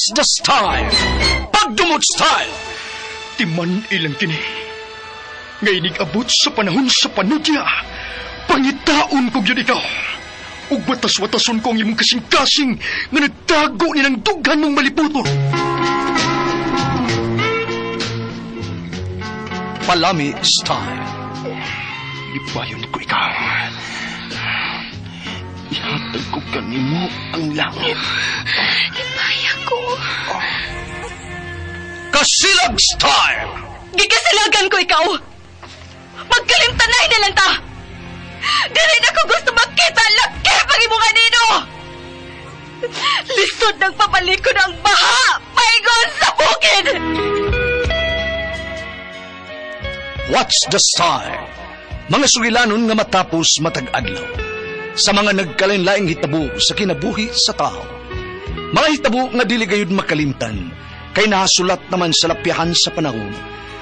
What's the style? Pagdumot style! Timan ilang kini. Nga abot sa panahon sa panudya, pangitaon ko gyud ikaw. Ug watas-watason ko ang imong kasing-kasing nga nagtago ni ng dughan mong maliputon. Palami style. Lipayon ko ikaw. Ihatag ko kanimo ang langit. Lipaya ko. Kasilag style! Gikasilagan ko ikaw! Magkalimtanay na lang ta! Dili na ko gusto makita ang laki pag imong anino! Lisod ng pabalik ko ng baha! Paingon sa bukid! What's the style? Mga sugilanon nga matapos matag-adlaw. Sa mga nagkalain-laing hitabo sa kinabuhi sa tao. Mga hitabo nga dili gayud makalimtan, kay nasulat naman sa lapyahan sa panahon,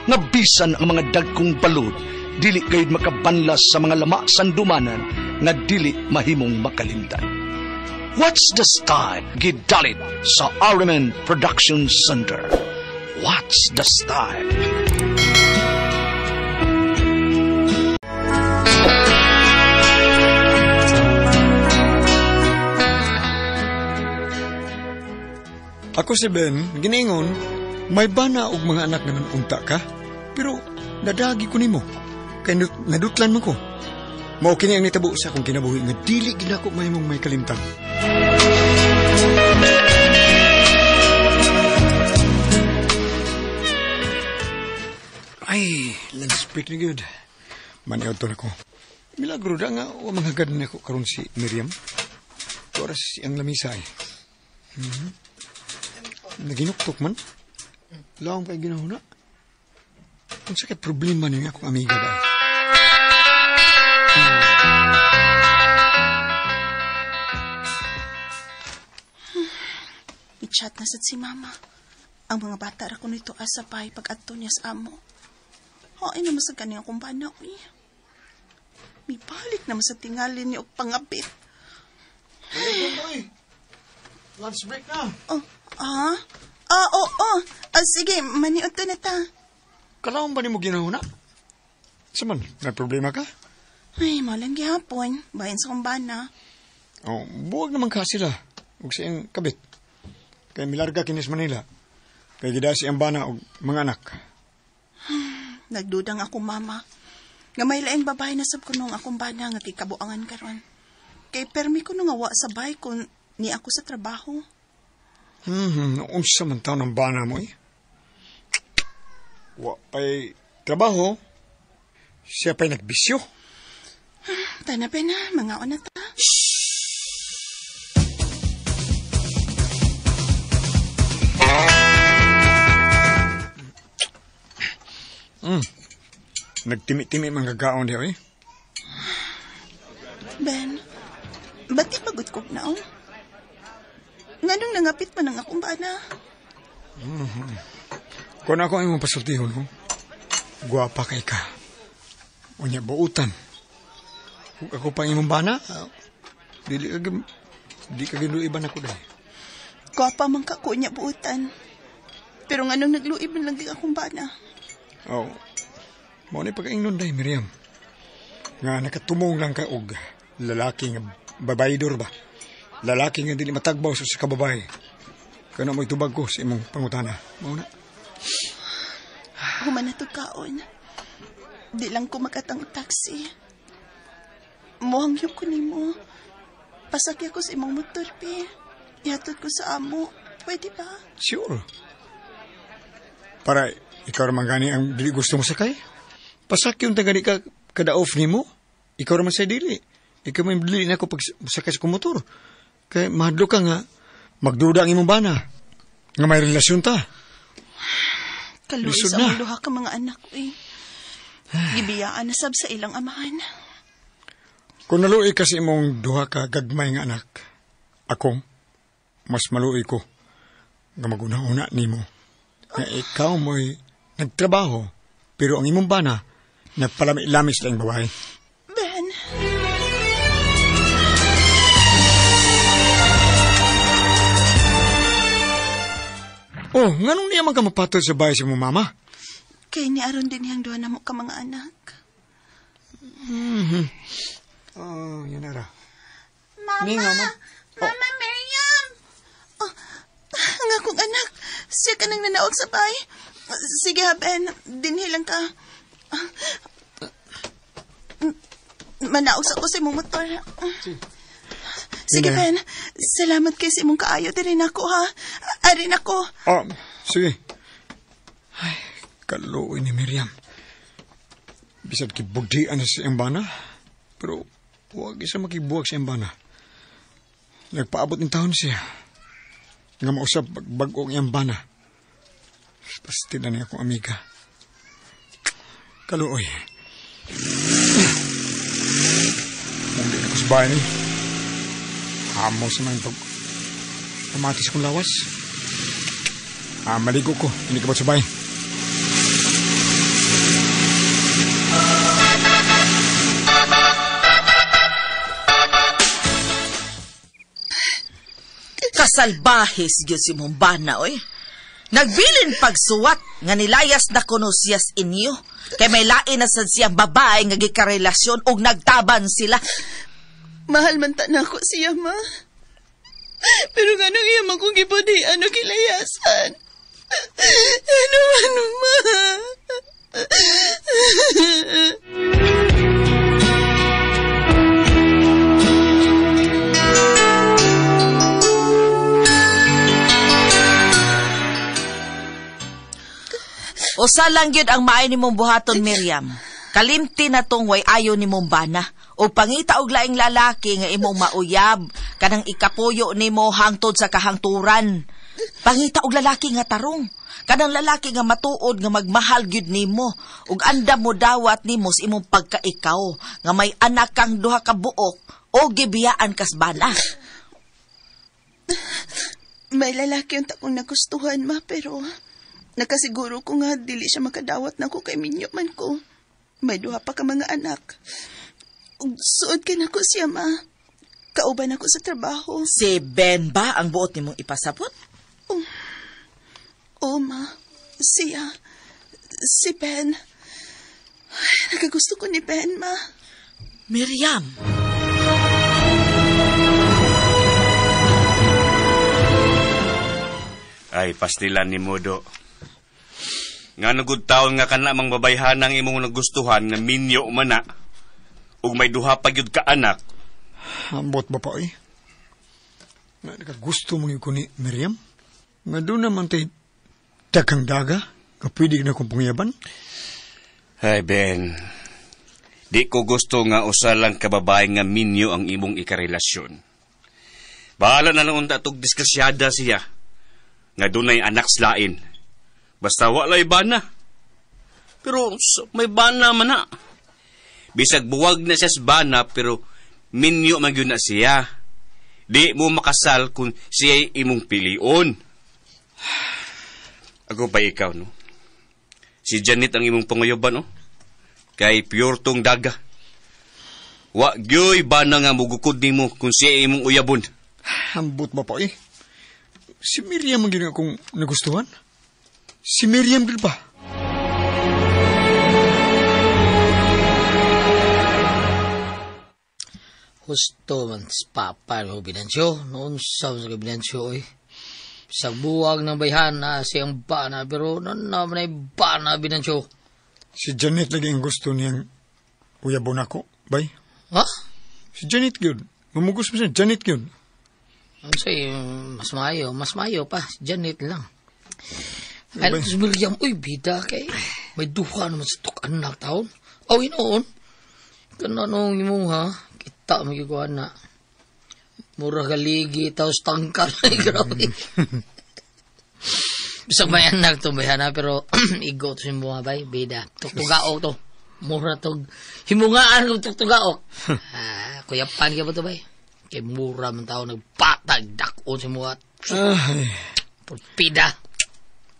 nga bisan ang mga dagkong balod, dili gayud makabanlas sa mga lama sandumanan nga dili mahimong makalimtan. What's the style? Gidalit sa RMN Production Center. What's the style? Ako si Ben, giningon, may bana og mga anak naman unta ka, pero nadagi ko nimo, kay nadutlan man ko. Mao kini ang nitabo sa akong kinabuhi nga dili gid ako mahimong may kalimtan. Ay, lunch break na good. Maniod to na ko. Milagro da nga, wa manghagad na ako karon si Miriam. Oras siyang lamisa ay. Naginuktok man. Lawang kay ginahuna. Kung sakit problema niya akong amiga dahil. I-chat na sad si mama. Ang mga bata ra kuno ito asa pay pag-adto niya sa amo. Hain naman sa ganing akong bana, uy. Mibalik naman sa tingali niya og pangabit. Hey, lunch break na. Oh, ah? Ah, oo, oh, oh. Ah, sige, maniod to na ta. Kalaon ba ni mo ginahuna? Saman, may problema ka? Ay, malang gihapon. Bahin sa kong bana. Oh, buwag naman ka sila. Huwag siyang kabit. Kay milarga kinis Manila. Kay gida siyang bana og mga anak. Nagdudang ako, mama. Nga may laing babae na sab ko nung akong bana nga kikabuangan karon. Kay permi ko nung awa sa bahay kung ni ako sa trabaho. Unsa man taon ang bana mo eh. Wa pa'y trabaho, siya pa'y nagbisyo. Tanabi na, mga una ta. Nagtimi-timi mga gagaon diya eh. Ben, ba't di pagod kog naong? Nganong nangapit man ang akong bana? Kung ako ang imong pasultihon, no? Guwapa kay ka. Unya, buutan. Kung ako pang imong bana, di ka ginuiban ako dahil. Guwapa man ka ko, unya, buutan. Pero nganong nagluiban lang di akong bana? Oh, mao ni pag-ingnon dahil, Miriam. Nga nakatumong lang ka og lalaki nga babaydor ba? Lalaki nga dili matagbaw sa kababae. Kaya na mo'y tubag ko sa imong pangutana. Mao na. Human na to kaon. Di lang ko makatang taxi. Muhangyo ko nimo. Pasakya ko sa imong motor, pi. Ihatod ko sa amo. Pwede ba? Sure. Para ikaw raman gani ang dili gusto mo sakay. Pasakyon ta gani ka kada off nimo. Ikaw raman sa dili. Ikaw may dili na ako pag sakay sa motor. Kay mahadlok ka nga magduda ang imong bana. Nga may relasyon ta. Kaluoy sa among duha ka mga anak ko eh. Gibiyaan na sab sa ilang amahan. Kung naluoy ka sa imong duha ka gagmay nga anak, ako, mas maluoy ko nga maguna-una nimo. Nga ikaw mo'y nagtrabaho, pero ang imong bana, nagpalami-lamis lang babae. Ben! Oh, nganong niya man ka mapatol sa bahay sa imong mama? Kay ni aron din niyang duha na mo ka mga anak. Mm-hmm. Oh, yan ara. Mama! Mingaw, ma. Oh. Mama Miriam! Oh, ang akong anak, siya ka nang nanaog sa bahay. Sige ha, Ben. Dinhi lang ka. Manaog sa ko sa imong motor. Sige, Sige. Ben. Salamat kay sa imong kaayo. Diri na ako, ha. Arin ako. Oh, sige. Ay, kaluoy ni Miriam. Bisag kibugdian na sa iyang bana. Pero huwag isa makibuwag sa iyang bana. Nagpaabot ng taon siya. Nga mausap bag-o ang iyang bana. Pasti na niya akong amiga. Kaluoy. Hindi na ko sa bahay ni. Hamo sa mga pag... Pamatis kong lawas. Ah, maligo ko. Hindi ka ba sa bahay? Kasalbahis gyud si mong bana, oy. Nagbilin pagsuwat nga nilayas na kuno siya sa inyo. Kay may lain na sad siyang babae nga gikarelasyon og nagtaban sila. Mahal man ta na ako siya, ma. Pero nga nung iya man kong gibudhian o kilayasan. Ano man, ma? Usa lang gyud ang maayo nimong buhaton, Miriam. Kalimti na tong way ayo nimong bana. O pangita og laing lalaki nga imong mauyab kanang ikapuyo nimo hangtod sa kahangturan. Pangita og lalaki nga tarong. Kanang lalaki nga matuod nga magmahal gyud nimo ug andam mo dawat nimo sa imong pagkaikaw nga may anak kang duha ka buok o gibiyaan kas bana. May lalaki ang takong nagustuhan, ma, pero nakasiguro ko nga dili siya makadawat na ko kay minyo man ko. May duha pa ka mga anak. Ug suod kay nako siya, ma. Kauban ako sa trabaho. Si Ben ba ang buot nimong ipasabot? Oh, oh ma. Siya. Si Ben. Ay, nakagusto ko ni Ben, ma. Miriam. Ay, pastilan ni Modo. Nga nagud taon nga kana mang babayhanang imong nagustuhan nga minyo man na. Ug may duha pa gyud ka anak. Ambot ba pa, eh? Nga nakagusto mong ko ni Miriam? Nga doon naman tay dagang daga, nga pwede na kong pangiyaban. Ay, Ben. Di ko gusto nga usa lang ka babae nga minyo ang imong ikarelasyon. Bahala na lang unta tog disgrasyada siya. Nga dunay anak slain. Basta walay bana. Pero may bana man na. Bisag buwag na siya sa bana, pero minyo man gyud na siya. Di mo makasal kung siya'y imong pilion. Ako pa ikaw, no? Si Janet ang imong panguyoban, no? Kay pure tong daga. Wa gyoy bana nga mugukod nimo kung siya imong uyabon. Ambot ba pa, eh? Si Miriam ang ginawa kong nagustuhan? Si Miriam gud ba? Husto man sa papa no Binancio. Noon sa sa Binancio, oy. Sa buwag ng bayhan na siyang bana, pero noon naman ay bana, Binancio. Si Janet lagi ang gusto niyang uyabon ako, bay. Ha? Si Janet gyud. Mamugos mo siya, Janet gyud. Ang say, mas maayo pa. Si Janet lang. Ay, si Miriam, uy, bida kay. May duha naman sa tukan na taon. Oh, inoon. Kananong imong ha? Kita mo yung kuha na. Mura kaligi, tapos tangkar. Grabe. Bisag may anak to, may hana, pero igo to si mga bay, bida. Tuktugaok to. Mura to. Himungaan kong tuktugaok. Ah, kuyapan ka ba to, bay? Kay mura man tao, nagpatag, dakon si mga. Ay. Pulpida.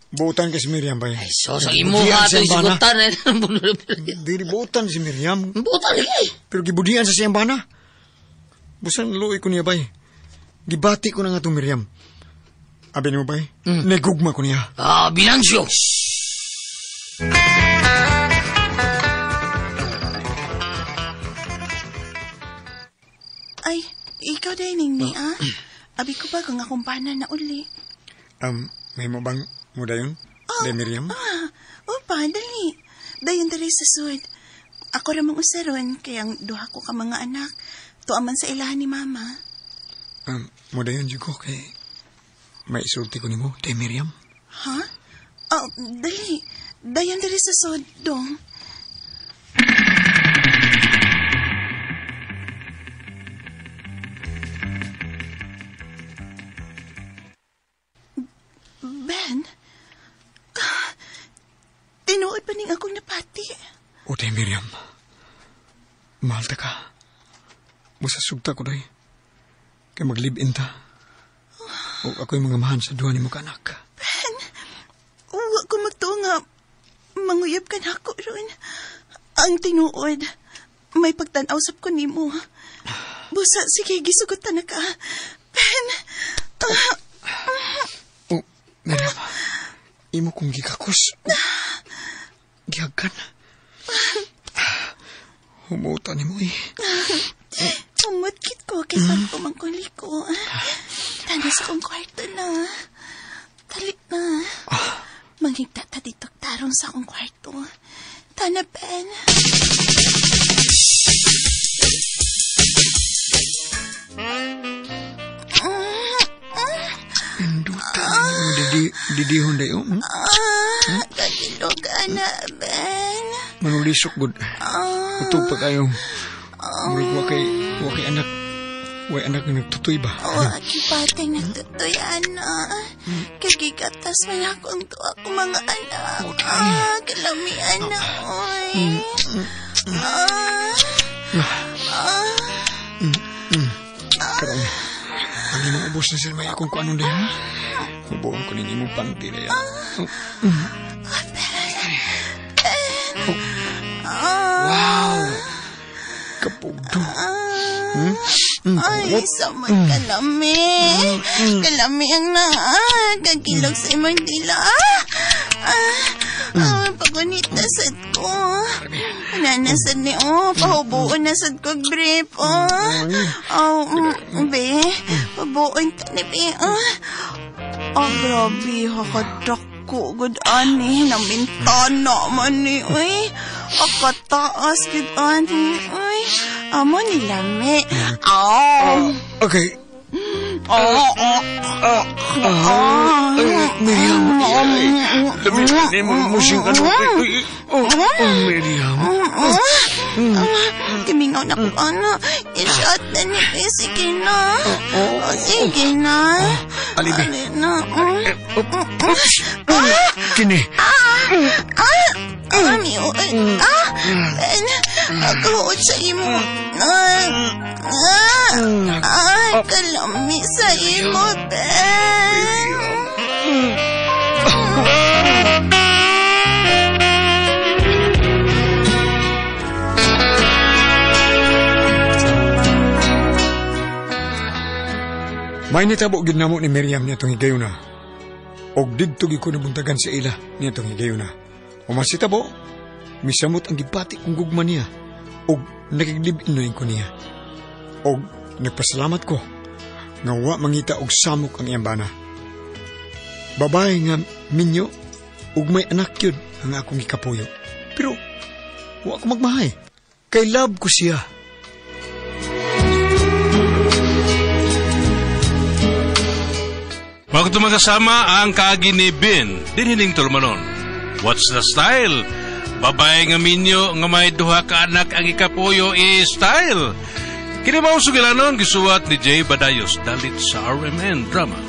Buutan ka si Miriam, bay. Ay, so, sa imo ha, ito isigutan. Dili buutan si Miriam. Buutan ka eh. Pero gibudian sa siyang bana. Busan luoy ko niya, bay. Gibati ko na nga itong Miriam. Abi nimo bay, nagugma ko niya. Ah, Binansyo. Ay, ikaw din, Ningni, ah. Abi ko ba kung akong bana na uli? May mo bang mudayon? Day Miriam? Ah, opa, dali. Dayon dali sa sud. Ako ramang usaron, kaya ang duha ko ka mga anak. Tuwa man sa ilahan ni Mama. Mudayon jud ko kay may isulti ko nimo, Day Miriam. Ha? Oh, dali. Dayon dali sa sud, dong. Ben, tinuod pa ning akong napati. O, Day Miriam, mahal ta ka. Musasugta ko, day. Kay mag-live-in ta. O ako'y mga mahan sa duha ni mo kanak. Ben, wa ko magtuo nga manguyab ka na ako ron. Ang tinuod, may pagtan-aw sab ko nimo. Busa, sige, gisugotan na ka. Ben, Oh, Miriam, imo kong gikakos. Gihagkan. Humuta ni mo eh. Umutkit ko kay pagpumangkong liko. Tanda sa kong kwarto na. Dali na. Manghigda ta dito tarong sa akong kwarto. Tana, Ben. Induta ni mo didihon dayo. Ah, kagilo ka na, Ben. Manulisok gud. Utog pa kayo. Murag wa kay anak. Way anak nga nagtutoy ba? Wa kipateng nagtutoy, ana. Kagigatas man ako ang tuwa ko mga anak. Ah, kalami, ana, oy. Ah. Ah. Karon, ang imong ubos na sila may akong kuanon diha. Hubuon ko ning imong panty diha. Wow! Kapugdo. Ay, samad kalami. Kalami ang na. Kagilog sa imong dila. Ah, pagunita sad ko. Nanasad ni, oh, pahubuon na sad ko brief, oh. Oh, be, pabuon ta ni, be, oh. Oh, grabe, hakadak ko, good ani, namintana man ni, uy. Akataas, good ani, uy. Amo ni lami. Oh. Okay. Oh, oh, oh. Miriam, lami ni mo musing ano. Oh, Miriam. Timingaw na ko, ano. I-shot na ni Pe. Sige na. Sige na. Alibi. Ali na. Kini. Ami, Ben, pagkahuot sa imo. Kalami sa imo, Ben. May nitabo gid namo ni Miriam niya itong higayuna. Og didto gid ko nabuntagan sa ila niya itong higayuna. Umasitabo, misamot ang gibati kong gugma niya. Og nakiglib-in ko niya. Og nagpasalamat ko nga wa mangita og samok ang iyang bana. Babae nga minyo ug may anak yun ang akong gikapuyo. Pero wa ko magmahay. Kay love ko siya. Mga magkasama ang kaagi ni Bin, dinhining tulumanon. What's the style? Babae nga minyo nga may duha ka anak ang ikapuyo i-style. Kini mao sugilanon gisuwat ni Jay Badayos dalit sa RMN Drama.